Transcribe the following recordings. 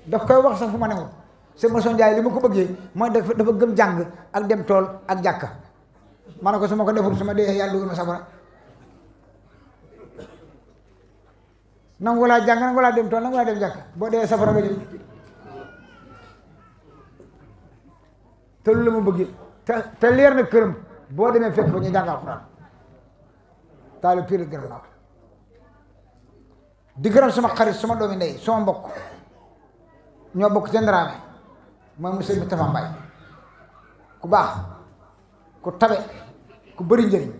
daf koy wax sax fu ma newul sëñ Mansour Ndiaye li ma ko bëggee mooy dafa gëm jàng ak dem tool ak jàkka ma ne ko su ma ko deful su ma dee yàlla dugal ma safara nangu laa jàng nangu laa dem tool nangu laa dem jàkka boo dee safara nga jëm te lu la ma bëggee te leer na këram boo demee fekk ko ñu jàng alxuraan taalu pire gërëm naa di gërëm suma xarit suma doomi ndey suma mbokk ñoo bokk seen Dramé mooy monsieur Moustapha Mbaye ku baax ku tabe ku bëri njëriñ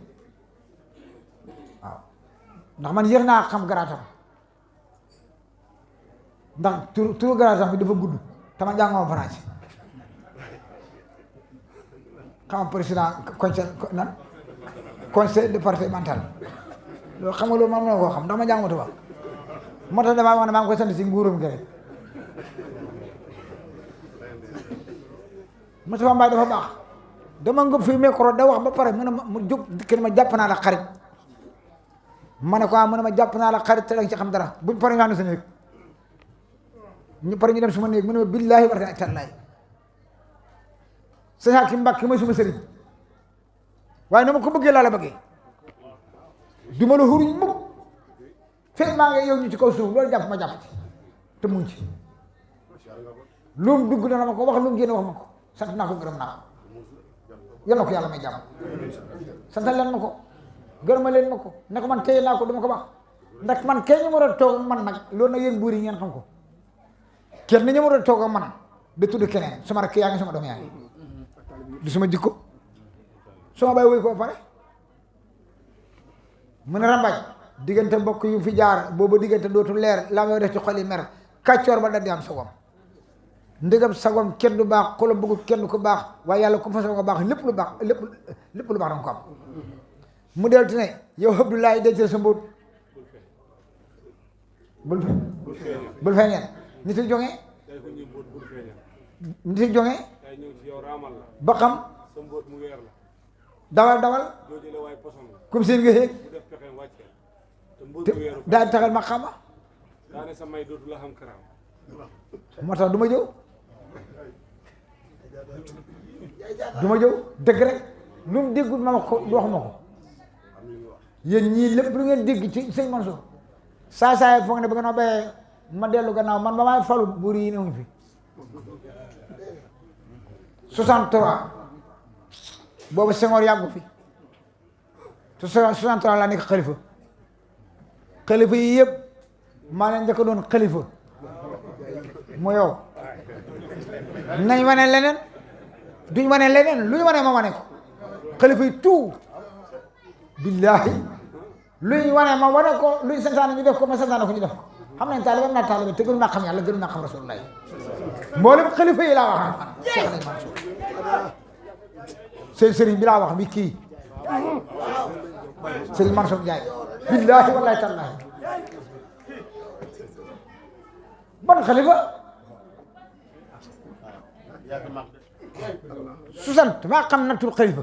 waaw ndax man yéex naa xam garaatam ndax turu garaatam bi dafa gudd te man jànguma français xam président conseil départemental loolu xam nga loolu man mënoo koo xam ndax ma jànguma tubaab moo tax damaa wax ne maa ngi koy sant si nguuram gi rek Moustapha Mbaye dafa baax dama ngëb fii micro da wax ba pare mu ne mu jóg kenn ma jàpp naa la xarit ma ne ko mu ne ma jàpp naa la xarit te danga ci xam dara buñ pare ñu ànd sa néeg ñu pare ñu dem suma néeg mu ne ma billaahi wa tallaahi sëñ Hakim Mbàkke mooy suma sëriñ waaye na ma ko bëggee laa la bëggee du ma la xuruñ mukk fekk maa ngi yow ñu ci kaw suuf loolu jàpp ma jàpp ci te muñ ci lu mu dugg dana ma ko wax lu mu génn wax ma ko sant naa ko gërëm naa ko yal na ko yàlla may jàmm santal leen ma ko gërëma leen ma ko ne ko man téye naa ko duma ko baax ndax man kenn ñu war a toog ak man nag loolu nag yéen buur yi ngeen xam ko kenn ñu war a toog ak man da tudd keneen suma rakk yaa ngi suma doom yaa ngi du suma jikko suma bay woy ko pare mu ne rambaaj diggante mbokk yu fi jaar boobu diggante dootu leer la may def ci xol yi mer kàccoor ba daldi am sagom ndegam sagom kenn du baax xolo bëggu kenn ko baax waaye yàlla ku fa sagom baax lépp lu baax lépp lu baax danga ko am mu deltu ne yow Abdoulaye dencal sa mbóot bul feeñeen nit yi jonge nit yi jonge ba xam dawal comme seen nga xéeg daal taxal ma xama moo tax du ma jëw dëgg rek lu mu déggul ma wax ko wax ma ko yéen ñii lépp lu ngeen dégg ci sëñ Mansour saa foog ne ba ngeen ma bayee ma dellu gannaaw man ba maay falu buur yi newuñ fi 63 boobu Senghor yàggu fi te 63 laa nekk xalifa yi yëpp maa leen njëkk doon xalifa mu yow nañ wane leneen duñ wane leneen lu ñu wane ma wane ko xalifa yi tout billaahi lu ñu wane ma wane ko lu ñu santaane ñu def ko ma santaane ko ñu def ko xam nañ taalibe am naa taalibe te gënu naa xam yàlla gënu naa xam rasulullah mboolem xalifa yi laa wax man Cheikh nañ Mansour seen sëriñ bi laa wax bi kii sëriñ Mansour Ndiaye billaahi wallaahi tallaahi ban xalifa 60 maa xam nattul xalifa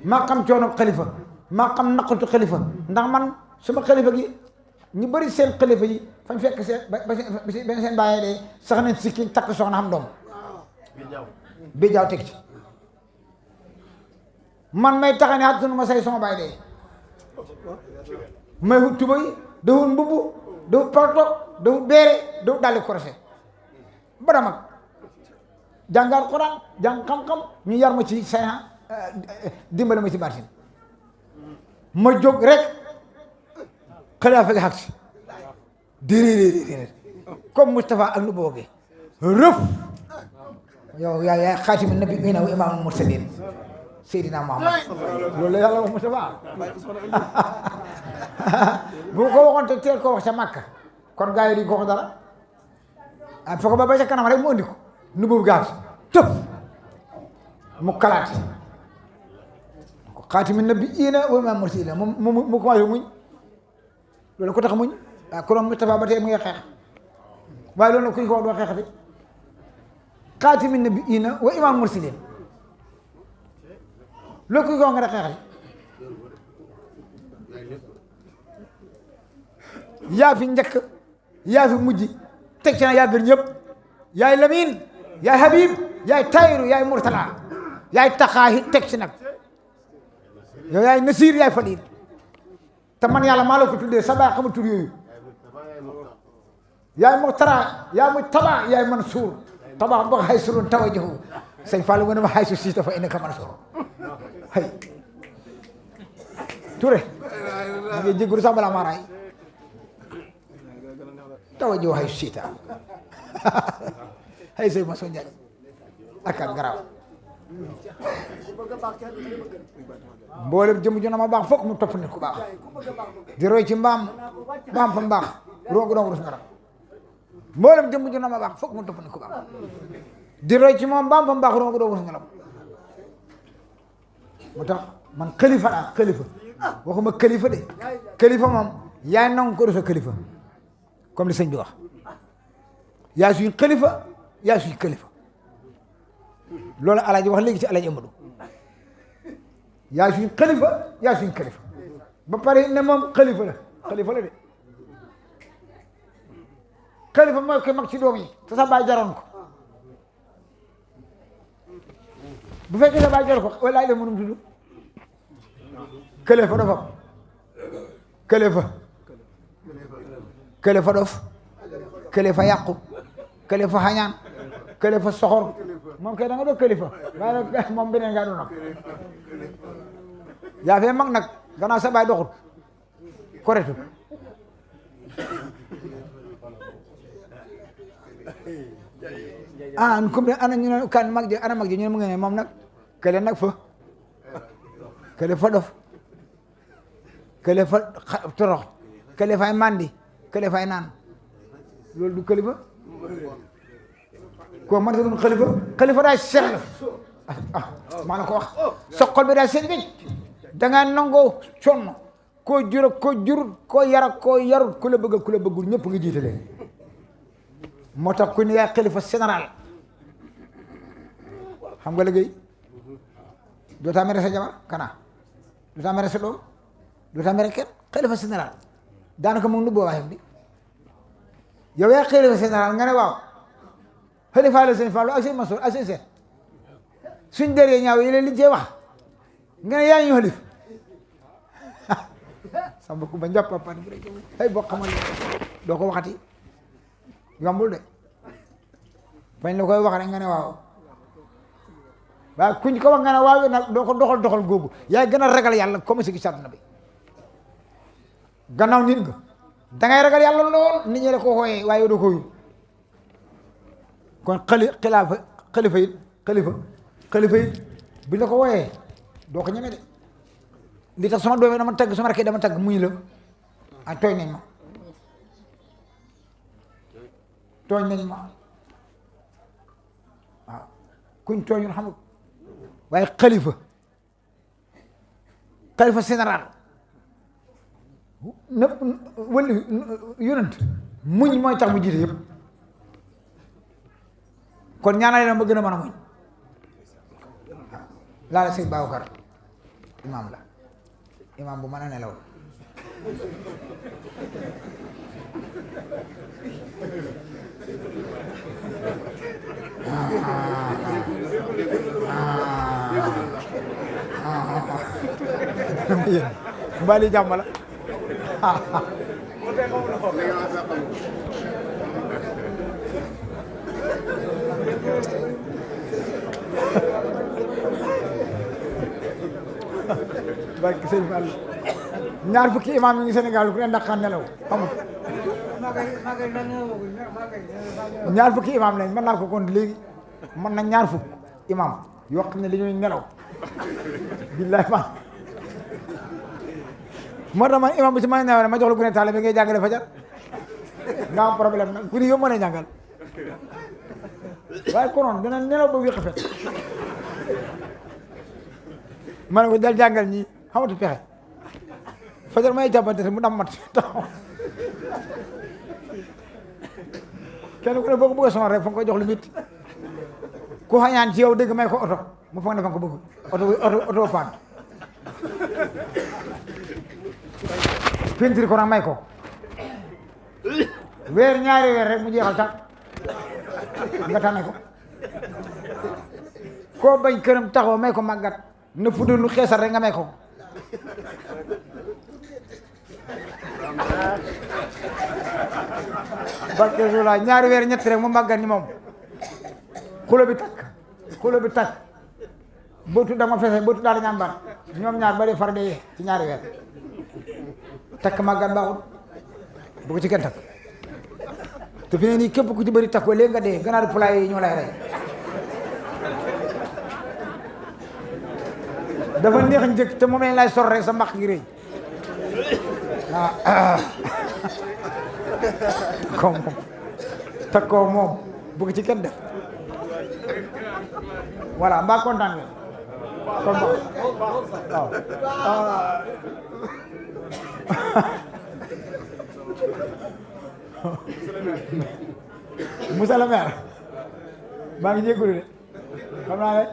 maa xam coono xalifa maa xam naqatu xalifa ndax man suma xalifa gi ñu bëri seen xalifa yi fañ fekk seen ba seen bàyyee de sax nañ sikki takk soxna xam doom bi jaaw teg ci man may taxa ne àdduna ma say sama bàyyi de may wut tuba yi dawul mbubu dawul parto dawul beere dawul daldi korosé ba mag jàngal Quran jàng xam-xam ñu yar ma ci say dimbale ma ci baatin ma jóg rek xilaafa gi xag si déedéet comme Moustapha ak nu boogee rëf yow yaay xaatimu nabiyyiina wa imaamul mursaliin Seydina Muhammad loolu la yàlla wax Moustapha bu ko waxoon te teel ko wax ca Makka kon gars yi di ko wax dara ah fekk ba ca kanam rek mu andi ko nu boobu gaas tëf mu kalaate ko xaatimu nabiyyiina wa imaamul mursaliin mu commencé muñ loolu ko tax muñ waaw ku doon Moustapha ba tey mu ngi xeex waaye loolu nag kuñ ko wax doo xeexati xaatimu nabiyyiina wa imaamul mursaliin loolu kuñ ko wax nga da xeexati yaa fi njëkk yaa fi mujj teg ci na yaa gën ñëpp yaay Lamine yaay Habib yaay Tayru yaay Murtala yaay taxaahi teg si nag yow yaay Nasir yaay Fadil te man yàlla maa la ko tuddee sa baay xamul tur yooyu yaay Muxtara yaay Mujtaba yaay Mansour tabax ba xay surun tawajjahu sëñ Fallou mu ne ma xay su siita fa innaka Mansour hay Touré ma ngi jégalu sax balaa maa raay tawajjahu xay su siita hay sëñ Mansour Ndiaye ak garaaw mboolem jëm ju na ma baax foog mu topp nit ku baax di roy ci mbaam fa mbaax rongu rus ngaram mboolem jëm ju na ma baax foog mu topp nit ku baax di roy ci moom mbaam fa mbaax rongu rus ngaram moo tax man xalifa laa xalifa waxuma kalifa de kalifa moom yaay nangu ko sa kalifa comme li sëñ bi wax yaa suy xalifa yaa suy kalifa loolu alaaji wax léegi ci alaaji Amadou yaa suñ xalifa yaa suñ xalifa ba pare ne moom xalifa la de xalifa mooy koy mag ci doom yi te sa baay jaroon ko bu fekkee sa baay jaroon ko walaay de mënum tudd xalifa dafa xalifa dof xalifa yàqu xalifa xañaan xalifa soxor moom kay da nga doon xalifa waaye nag moom beneen ngaa doon nag yaa fee mag nag gannaaw sa baay doxut koretu comme ana ñu ne kan mag ji ana mag ji ñu ne mu ngi ne moom nag kële nag fa kële fa dof kële fa torox kële fay mandi kële fay naan loolu du xalifa ko man sa doon xalifa daay sell maa la ko wax sa xol bi daal seen wécc dangaa nangoo sonn koo jur ak koo jurut koo yar ak koo yarut ku la bëgg ak ku la bëggul ñëpp nga jiite leen moo tax ku ne yaay xalifa général xam nga liggéey dootaa mere sa jabar kana dootaa mere sa doom dootaa mere kenn xalifa général daanaka moom nu boo waxee bi yow yaay xalifa général nga ne waaw xalifa la sëñ Fallou ak sëñ Mansour ak sëñ Seex suñ dëree ñaaw yi leen li cee wax nga ne yaa ñu xalif sa mbokk ba njàpp papa ay boo xamal doo ko waxati yombul de bañ la koy wax rek nga ne waaw waaye kuñ ko wax nga ne waaw nag doo ko doxal googu yaay gën a ragal yàlla comme si gi sàdduna bi gannaaw nit nga dangay ragal yàlla lool nit ñi la ko xooyee waaye doo ko yu kon xalifa it bi la ko wooyee doo ko ñeme de li tax sama doom dama tagg sama rakk dama tagg muñ la ah tooñ nañ ma waaw kuñ tooñul xamul waaye xalifa général nëpp wala yonent muñ mooy tax mu jiite yëpp kon ñaanal leen ma gën a mën a muñ laa la Seyd Babacar imaam bu mën a nelaw mbali jàmm la barke sëñ Fall ñaar fukki imaam yi ngi Sénégal ku ne ndax nelaw amul ñaar fukki imaam lañ mën naa ko kon léegi mën na ñaar fukk imaam yoo xam ne dañuy nelaw billahi moo tax man imaam bi si may nelaw ma jox la ku ne taale bi ngay jàngale fajar nga am problème nag ku ni yow mën a jàngal waaye konoon dana nelaw ba wéq fet ma ne ko dal jàngal ñi xamatu pexe fajar may jàppante mu dam mat taxaw kenn ku ne boo ko bëgg a sonal rek fa nga koy jox lu mit ku xañaan ci yow dégg may ko oto mu foog ne fa nga ko bëgg oto paan peinture ko nag may ko weer ñaari weer rek mu jeexal tax nga tànne ko koo bañ këram taxaw may ko màggat na fuddal lu xeesal rek nga may ko barke Rasulullah ñaari weer ñetti rek mu màggat ni moom xulo bi takk bootu dama fese bootu daal ñambar ñoom ñaar ba dee far dee ci ñaari weer takk màggat baaxul bu ko ci kenn takk te fi ne nii képp ku ci bëri takk léegi nga dee ganaar pulaay yi ñoo lay rey dafa neex njëkk te moom lañ lay sor rek sa mbaq gi rëy comme moom takkoo moom bu ko ci kenn def voilà mbaa kontaan ngeen kon waaw Moussa le maire maa ngi jégalu de xam naa ne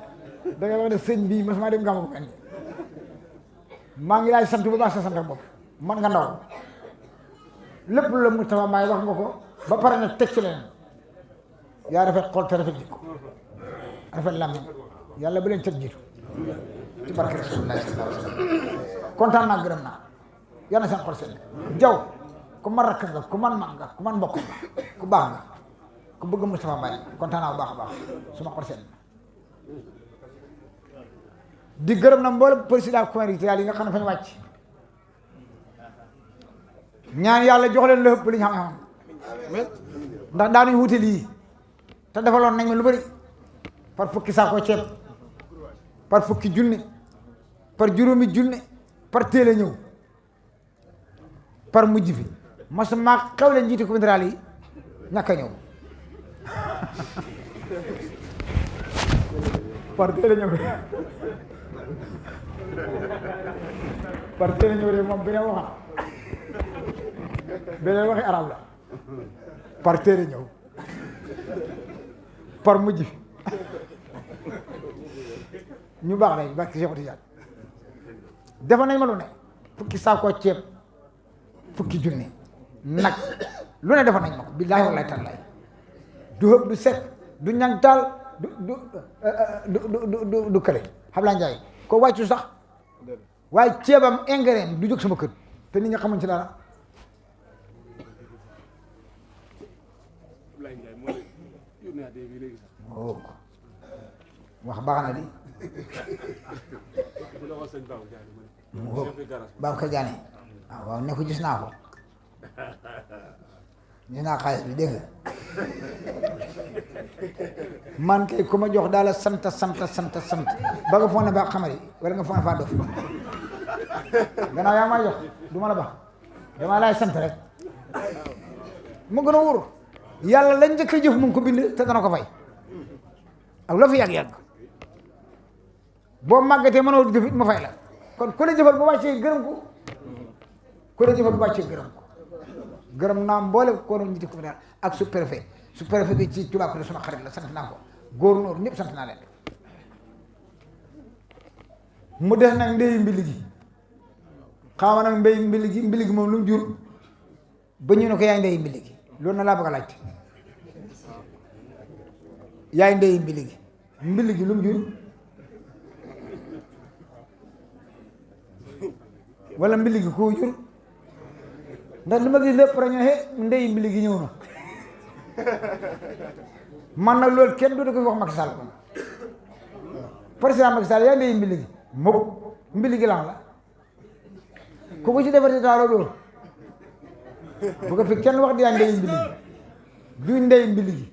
da nga wax ne sëñ bii mas maa dem gàmmu ko maa ngi laay sant bu baax sa sant bopp man nga ndaw lépp lu la Moustapha Mbaye wax nga ko ba pare nag teg ci leen yaa rafet xol te rafet jikko rafet làmmiñ yàlla bu leen teg jiitu ci barke Rasulullah sallallahu alayhi wa sallam kontaan naa gërëm naa yal na seen xol seen jaw ku man rakk nga ku man mag nga ku man mbokk nga ku baax nga ku bëgg Moustapha Mbaye kontaan naa bu baax a baax suma xol seen di gërëm na mboolem président communauté yi nga xam ne fañ wàcc ñaan yàlla jox leen la ëpp li ñu xam ndax daanuñ wuti lii te defaloon nañ ma lu bari par fukki saako ceeb par fukki junne par juróomi junne par téele ñëw par mujj fi mas maa xew leen njiiti communauté yi ñàkk a ñëw par téele ñëw par téele ñëw de moom beneen waxam beneen waxi arab la par téere ñëw par mujj ñu baax lañ barke Cheikh Tidiane defal nañ ma lu ne fukki saako ceeb fukki junne nag lu ne defal nañ ma ko billaahi wallaahi tallaahi du hëb du set du ñangtaal du kële xam laa njaay ko wàccu sax waaye ceebam ingrédient du jóg sama kër te nit ñi xamuñ ci dara oh wax baax na di Babacar Diané waaw ne ko gis naa ko gis naa xaalis bi dégg nga man kay ku ma jox daal la sant ba nga foog ne ba xamari wala nga foog ne faa dof gannaaw yaa may jox du ma la ba dama laay sant rek mu gën a wóor yàlla lañ njëkk a jëf mu ngi ko bind te dana ko fay ak loo fi yàgg-yàgg boo màggatee mënoo jëf it ma fay la kon ku la jëfal bu wàccee gërëm ko ku la jëfal bu wàccee gërëm ko gërëm naa mboole ko doon ñi ko daal ak sous-préfet bi ci Toubacouta sama xarit la sant naa ko gouverneur ñëpp sant naa leen mu des nag ndeyu mbili gi xaama nag mbili gi moom lu mu jur ba ñu ne ko yaay ndeyu mbili gi loolu na laa bëgg a laajte yaay ndeyu mbili gi lu mu jur wala mbili gi koo jur ndax li ma gis lépp rek ñu ne ndeyu mbili gi ñëw na man nag loolu kenn du ko wax Macky Sall président Macky Sall yaa ndeyu mbili gi moom mbili gi lan la ku ko ci defati taaloo dóor bu ko fi kenn wax di yaa ndeyu mbili gi du ndeyu mbili gi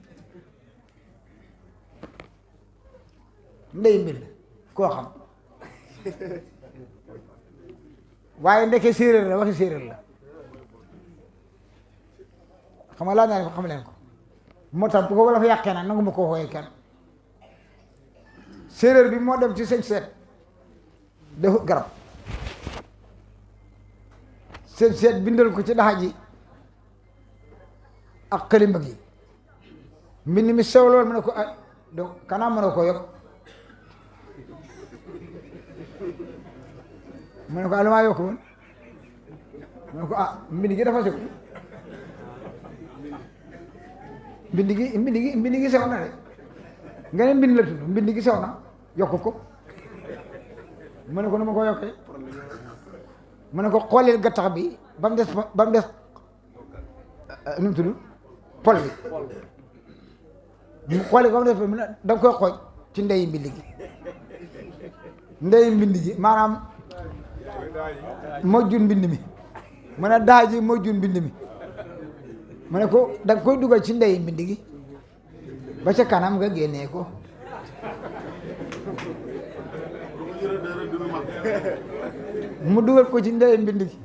ndeyu mbili koo xam waaye ndeke séeréer la waxi séeréer la xam nga laa naa ne ko xam leen ko moo tax bu ko wala fa yàqee nag nangu ma ko xooyee kenn séeréer bi moo dem ci sëñ seet defut garab sëñ seet bindal ko ci daxa ji ak xalima gi mbind mi sew lool mu ne ko ah donc kanaa mën a ko yokk mu ne ko alumaa yokk woon mu ne ko ah mbind gi dafa sew mbindi gi sew na de nga ne mbind la tudd mbindi gi sew na yokk ko mu ne ko nu ma ko yokkee mu ne ko xooleel gattax bi ba mu des nu mu tudd pol bi mu xoolee ba mu des mu ne da nga koy xooj ci ndeyi mbind gi maanaam moo jur mbind mi mu ne daa ji moo jur mbind mi mu ne ko da nga koy dugal ci ndeyi mbind gi ba ca kanam nga génnee ko mu dugal ko ci ndeyi mbind gi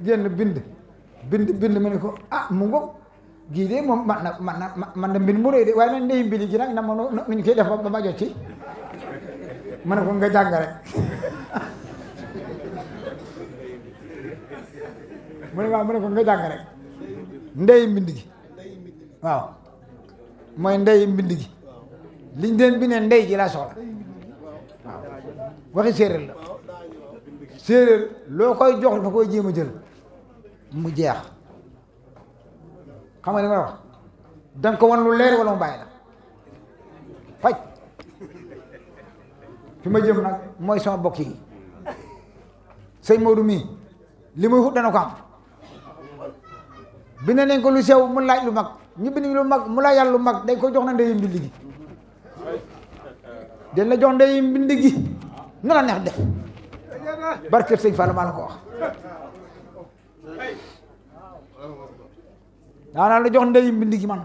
génn bind mu ne ko ah mu ngoog gii de moom man na mbind mu rëy de waaye nag ndeyi mbind gi nag na ma ñu koy def ba ma jot ci mu ne ko nga jàng rek mu ne ko nga jàng rek ndeyi mbind gi waaw mooy ndeyi mbind gi liñ den bi ne ndey ji laa soxla waaw waxi séeréer la séeréer loo koy jox dafa koy jéem a jël mu jeex xam nga li ma wax danga ko wan lu leer wala mu bàyyi la faj fi ma jëm nag mooy sama bokk yi sëñ Modou mii li muy xut dana ko am bind nañ ko lu sew mu laaj lu mag ñu bind lu mag mu laaj yàlla lu mag dañ ko jox na ndeyi mbind gi den la jox ndeyi mbind gi na la neex def barke sëñ Fall maa la ko wax daanaa la jox ndeyi mbind gi man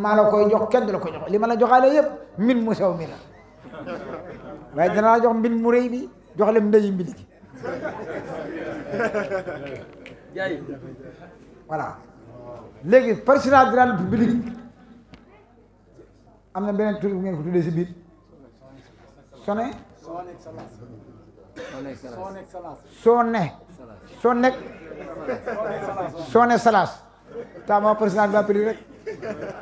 maa la koy jox kenn du la ko jox li ma la joxaale yëpp min mu sew mi la waaye dana la jox mbin mu rëy bi jox leen ndeyi mbind gi voilà léegi président de la République am na beneen tur bu ngeen ko tuddee si biir son excellence tama président de la République rek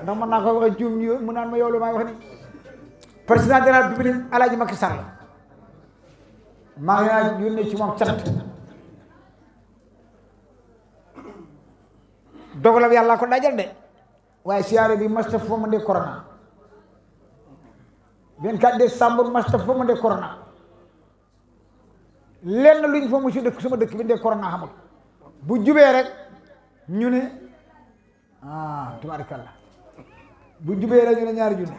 ndax mën naa ko waxee juum ñu mu naan ma yow lu may wax ni président de la République Alaaji Macky Sall maa ngi naa yónnee ci moom cant dogalam yàlla ko dajal de waaye siyaare bi masta foo ma de corona 24 décembre masta foo ma de corona lenn luñ fa mu si dëkk sama dëkk bi de corona xamul bu jubee rek ñu ne tubaarikàlla bu jubee rek ñu ne ñaari junne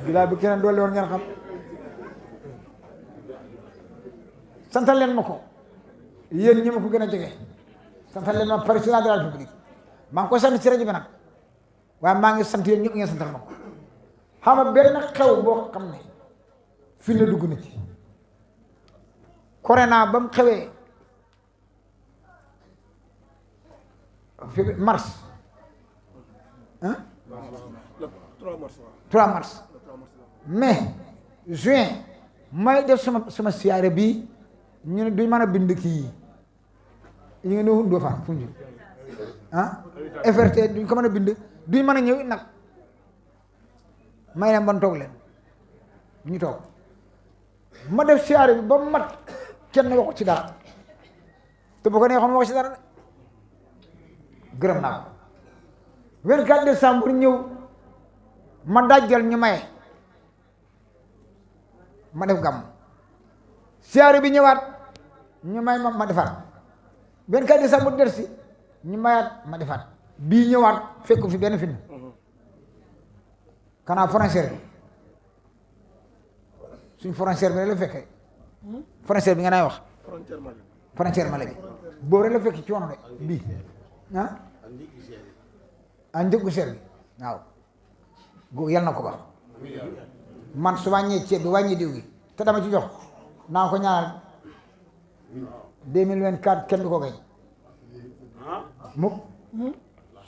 bilaa bi keneen doole woon ngeen xam santal leen ma ko yéen ñi ma ko gën a jege santal leen ma président de la République maa ngi koy sant ci rajo bi nag waaye maa ngi sant yéen ñëpp ngeen santal ma ko xam nga benn xew boo xam ne fi la dugg na ci corona ba mu xewee fi mars ah 3 mars mai juin may def sama siyaare bii ñu ne duñ mën a bind kii ñu ngi ne doo faan fu ñu FRT duñ ko mën a bind duñ mën a ñëw nag may leen ban toog leen ñu toog ma def siyaare bi ba mat kenn waxu ci dara te bu ko neexoon ma wax ci dara de gërëm naa ko 24 décembre ñëw ma dajjal ñu maye ma def gàmm siyaare bi ñëwaat ñu may ma defaat 24 décembre der si ñu mayaat ma defaat bii ñëwaat fekk fi benn film kanaa frontière bi suñ frontière bi la fekkee frontière bi nga naay wax frontière Mali bi boobu rek la fekk ci wono de bii njëggu seer bi waaw googu yal na ko baax man su wàññee ceeb bi wàññee diw gi te dama ci jox naa ko ñaanal 2024 kenn du ko gañ mukk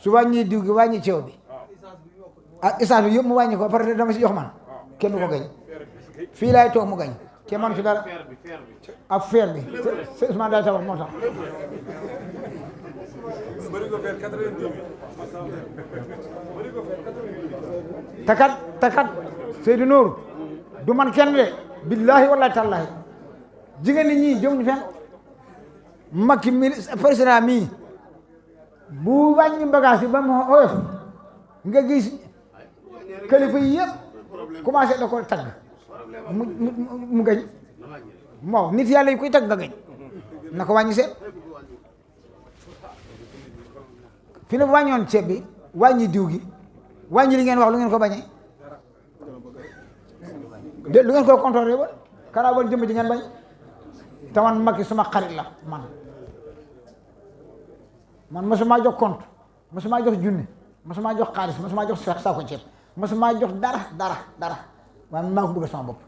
su wàññee diw gi wàññee ceeb bi ak essence bi yëpp mu wàññi ko parce que dama si jox man kenn du ko gañ fii laay toog mu gañ ke man ci dara ak feer bi Ousmane daay tabax moo tax takat Seydou Nour du man kenn de billaahi wallaahi tallaahi jigéen nit ñi jëmuñu fenn Macky président mii bu wàññi bagage yi ba mu oyof nga gis kilifa yi yëpp commencé da ko tagg mu gañ moo nit yàlla yi koy tagg nga gañ na ko wàññi seet fi ne wàññoon ceeb bi wàññi diw gi wàññi li ngeen wax lu ngeen ko bañee de lu ngeen ko contrôlé ba kanaa bon jëmm ji ngeen bañ te man Macky suma xarit la man mosuma jox compte mosuma jox junni mosuma jox xaalis mosuma jox saako ceeb mosuma jox dara waaye maa ko bëgg sama bopp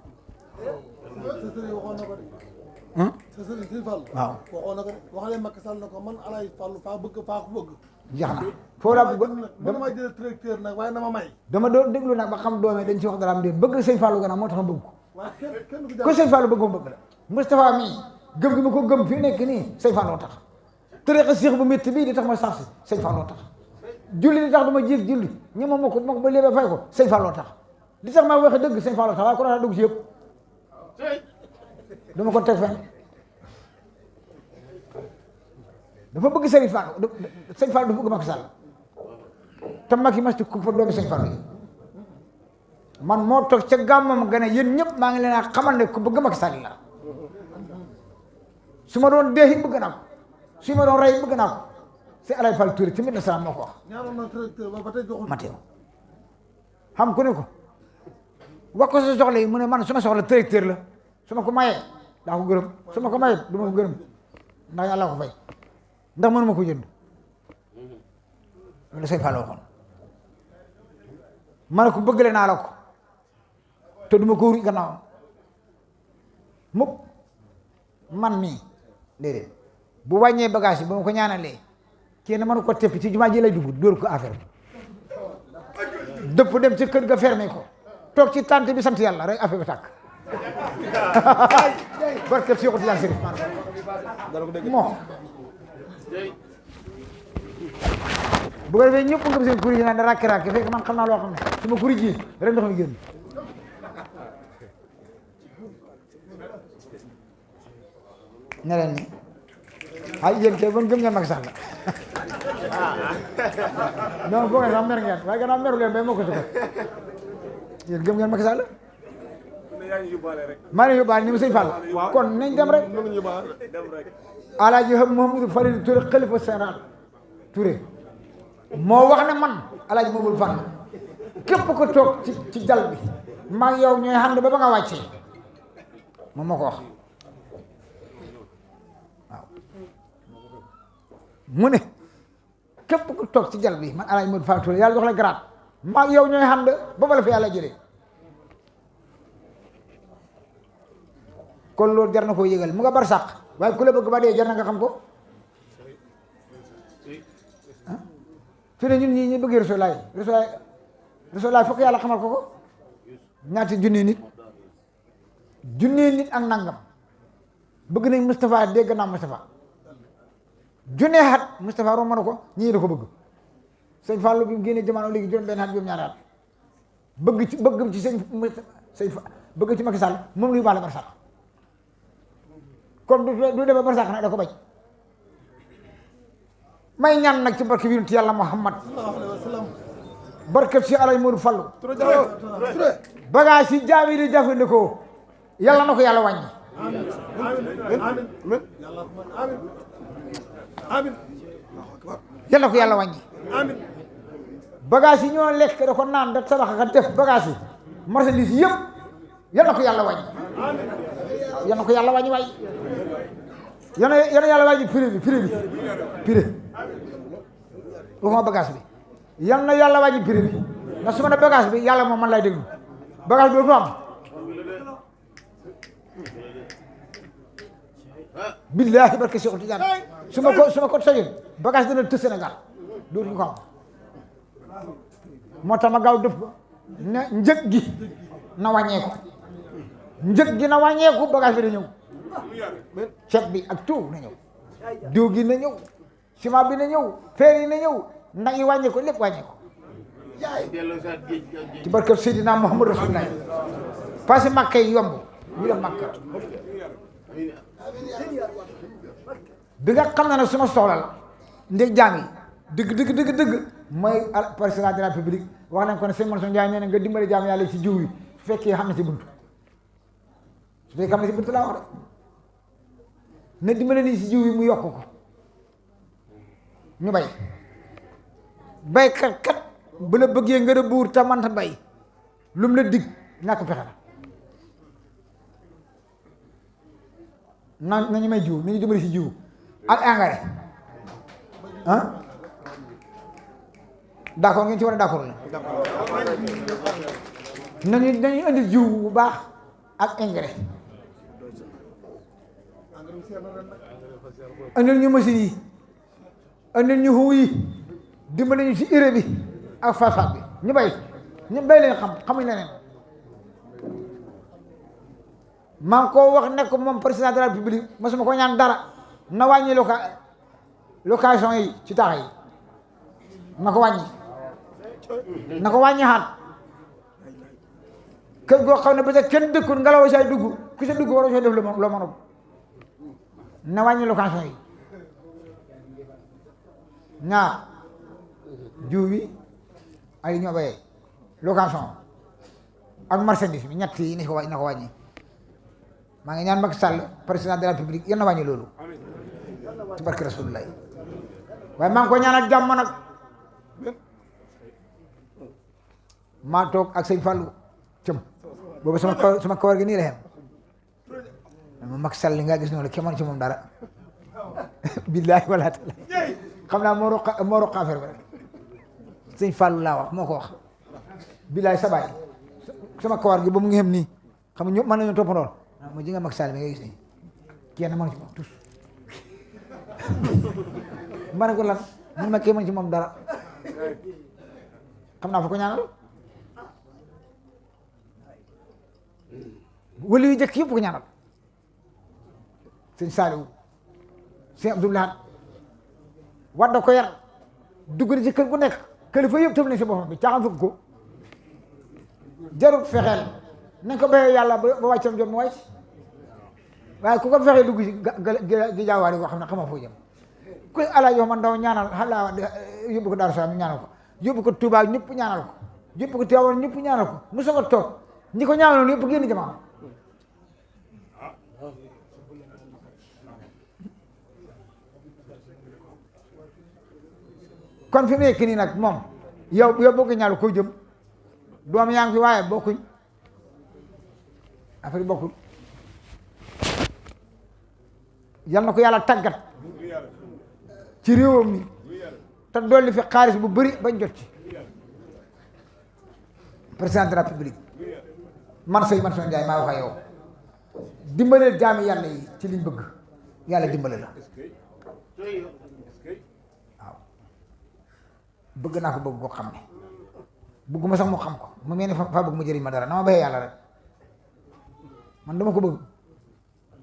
sa sëriñ si Fall waaw waxoon na ko wax leen Macky Sall na ko man Alaaji Fallu faa ko bëgg jeex na foo la bëgg dama jël tracteur nag waaye na ma may dama doon déglu nag ba xam doomee dañ ci wax dara am déet bëgg sëñ Fallou gannaaw moo tax ma bëgg ko waaye kenn du ko sëñ Fallou bëgg ma bëgg la Moustapha mii gëm gi ma ko gëm fii nekk nii sëñ Fallou tax tariqa Cheikh bu métti bii di tax ma sax si sëñ Fallou tax julli di tax du ma jiig julli ñi ma ko ba léegi fay ko sëñ Fallou tax li tax ma waxe dëgg sëñ Fallou tax waaye ko dugg si yëpp dama ko teg fenn dafa bëgg sëñ Fallou dafa bëgg Macky Sall te Macky mas ku fa doomi sëñ Fallou yi man moo toog ca gàmmam gën a yéen ñëpp maa ngi leen a xamal ne ku bëgg Macky Sall la su ma doon dee bëgg naa ko su ma doon rey bëgg naa ko c'est Alaaji Fall Touré ci Medina Salaam moo ko wax ñaanoon na tracteur ba tey joxul Mathieu xam ku ne ko wax ko sa soxla yi mu ne man su ma soxla tracteur la su ma ko mayee daa ko gërëm su ma ko mayee du ma ko gërëm ndax yàlla ko fay ndax mënuma ko jënd loolu sëñ Fall waxoon ma ne ko bëggale naa la ko te duma ko wuri gannaawam mukk man mii déedéet bu wàññee bagage yi ba ma ko ñaanalee kenn mënu ko teppi ci jumaa ji lay dugg dóor ko affaire bi dëpp dem ci kër ga fermé ko toog ci tànt bi sant yàlla rek affaire bi tàkk barke Cheikh Tidiane Chérif moo bu ko defee ñëpp nga seen kuri yi naan da rakki fekk man xam naa loo xam ne su ma kuri ji rek ndox mi génn ne leen ni ay yéen kay bon gëm ngeen Macky Sall non boo ngeen sax mer ngeen waaye gannaaw meru leen bay moo ko sukat yéen gëm ngeen Macky Sall maa ngi yóbbaale ni mu sëñ Fall kon nañ dem rek Alaaji Mouhamadou Falilou Touré xalifa général Touré moo wax ne man Alaaji Mouhamadou Fall képp ko toog ci jal bi maa yow ñooy ànd ba nga wàccee moom moo ko wax waaw mu ne képp ko toog ci jal bi man Alaaji Mouhamadou Fall Touré yàlla jox la garaat maa yow ñooy ànd ba la fi yàlla jëlee kon loolu jar na koo yëgal mu nga bar sàq waaye ku la bëgg ba dee jar na nga xam ko fi ne ñun ñii ñu bëggee Rasulaay fokk yàlla xamal ko ñaati junni nit ak nangam bëgg nañ Moustapha dégg naa Moustapha junne at Moustapha romb na ko ñii da ko bëgg sëñ Fallou bi mu génnee jamono léegi juróom benn at juróom ñaari at bëgg ci sëñ bëgg ci Macky Sall moom luy baale bar sàq kon du demee bar sàq nag da ko bañ may ñaan nag ci barke bi yonent yàlla Muhammad barke si Alaaji Modou Fallu bagage yi jaam yi di jëfandikoo yàlla na ko yàlla wàññi yàlla na ko yàlla wàññi bagage yi ñoo lekk da ko naan da tabax ka def bagage yi marchandise yëpp yàlla na ko yàlla wàññi yàlla na ko yàlla wàññi waay yàlla yàlla wàññi prix waxuma bagage bi yal na yàlla wàññi prix bi ndax su ma ne bagage bi yàlla moom man lay déglu bagage bi dootu am billaahi barke Cheikh Tidiane su ma ko sañoon bagage dina tës Sénégal dootuñu ko am moo tax ma gaaw dëpp ne njëg gi na wàññeeku njëg gi na wàññeeku bagage bi na ñëw ceeb bi ak tout na ñëw diw gi na ñëw ciment bi na ñëw fer yi na ñëw ndax yi wàññee ko lépp wàññee ko ci barke Seydina Muhammad Rasulullah passé Makka yi yomb ñu dem Makka bi nga xam ne nag suma soxla la ndég jaam yi dëgg mooy président de la République wax nañ ko ne sëñ Mansour Ndiaye nee na nga dimbali jaam yàlla ci jiw yi su fekkee xam ne si buntu su fekkee xam ne si buntu laa wax de na dimbali nii si jiw yi mu yokk ko ñu bay baykat kat bu la bëggee nga a buur te manta bay lu mu la dig ñàkk pexe la nañu may jiw nañu dimbali si jiw ak engrais ah d'accord ngeen ci war a d'accord la nañu indi jiw bu baax ak engrais andil ñu machine yi andil ñu xuu yi dimbali ñu ci urée bi ak phosphate bi ñu bay leen xamuñ leneen maa ngi koo wax nekk moom président de la République mosuma ko ñaan dara na wàññi location yi ci taax yi na ko wàññi xaat kër goo xam ne peut-être kenn dëkkul ngelaw say dugg ku sa dugg waroo soo def loo mënul na wàññi location yi ñaar jiw bi ay ñoo bayee location ak marchandise bi ñett yi na ko wàññi maa ngi ñaan Macky Sall président de la République yal na wàññi loolu ci barke Rasulullah waaye maa ngi ko ñaan ak jàmm nag maa toog ak sëñ Fallou cëm boobu sama kawar gi nii la xem ma Macky Sall li nga gis noonu kemoon ci moom dara billahi wala taala xam naa moo roq affaire bi rek sëñ Fallou laa wax moo ko wax billahi sa baay sama kawar gi ba mu ngi xem nii xam nga ñëpp mën nañu toppandoor ma ji nga Macky Sall mi nga gis nii kenn mën ci moom tous ma ne ko lan mun ma kii mën ci moom dara xam naa fa ko ñaanal wala yu jëkk yëpp ko ñaanal sëñ Saliou sëñ Abdoulaye war da ko yar dugg na ci kër gu nekk kilifa yëpp tëb nañ si boppam bi caaxaan fukk ko jarul fexeel nañ ko béyee yàlla ba wàccam jot mu wàcc waaye ku ko fexee dugg ci gi jaawaari koo xam ne xamoo foo jëm kuy ala yoo man ndaw ñaanal xalaa yóbbu ko Daaru Salaam ñaanal ko yóbbu ko Touba ñëpp ñaanal ko yóbbu ko Tiwaawan ñëpp ñaanal ko mu soog a toog ñi ko ñaanaloon yëpp génn jamono kon fi mu nekk nii nag moom yow bëgg ñaalu koy jëm doom yaa ngi fi waaye bokkuñ affaire bokkul yal na ko yàlla tàggat ci réewam mi te dolli fi xaalis bu bëri bañ jot ci président de la République man sëñ Mansour Ndiaye maa wax ak yow dimbaleel jaami yàlla yi ci liñ bëgg yàlla dimbale la waaw bëgg naa ko bëgg koo xam ne bëgguma sax mu xam ko mu mel ni fa bëgg mu jëriñ ma dara na ma baxee yàlla rek man dama ko bëgg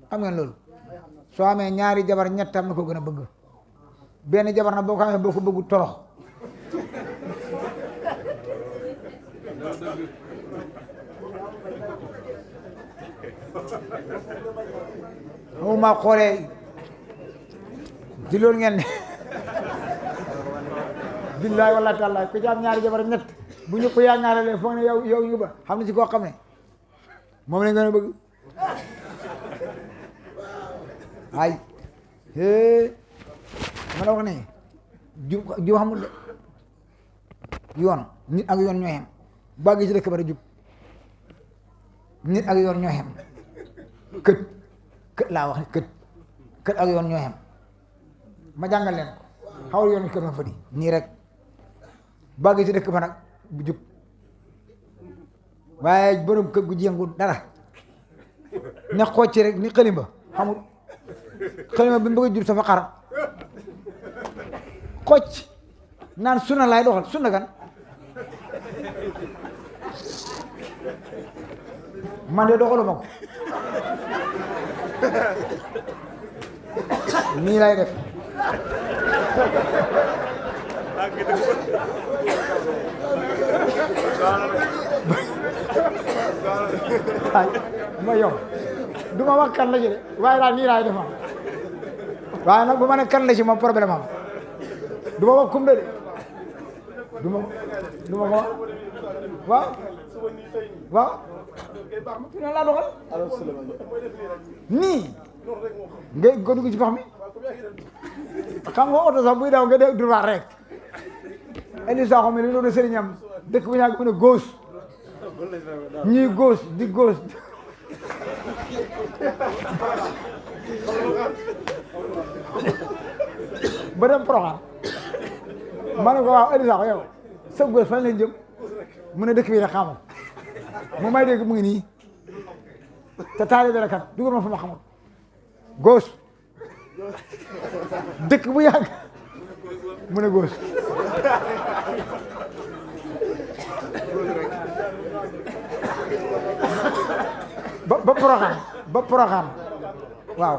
xam ngeen loolu soo amee ñaari jabar ñett am na ko gën a bëgg benn jabar na boo ko amee boo ko bëggu torox xamuma xoolee ci loolu ngeen ne billaay wallahi taala ku ci am ñaari jabar ñett bu ñu ko yaa ñaaralee foog ne yow yu ba xam ne ci koo xam ne moom lañ gën a bëgg ay ma la wax ne jub xamul de yoon nit ak yoon ñoo xem baa gi ci dëkk bari jub nit ak yoon ñoo xem kët laa wax kët ak yoon ñoo xem ma jàngal leen ko xawal yoon kër ma fa di nii rek baa gi ci dëkk ba nag bu jub waaye borom kër gu jéngu dara ne xooj ci rek ni xalimba xamul xalima bi mu bëgg a jur safa xar xocc naan sunna laay doxal sunna gan man de doxaluma ko nii lay def ay ma yow du ma wax kan la ci de waaye daal nii laay def waaye nag bu ma ne kan la ci moom problème am du ma wax kumbe de du ma ko wax waaw waaw fi noonu laa doxal nii nga ko dugg ci pax mi xam nga oto sax buy daw nga dee droit rek indi saako mi li doon sëriñam dëkk bu ñàkk mu ne gauche ñii gauche di gauche ba dem Porokhane ma ne ko waaw indi saako yow sa gauche fan lañ jëm mu ne dëkk bi rek xamul mu may dégg mu ngi nii te taalibe la kat dugal ma fa ma xamul gauche dëkk bu yàgg mu ne gauche ba Porokhane waaw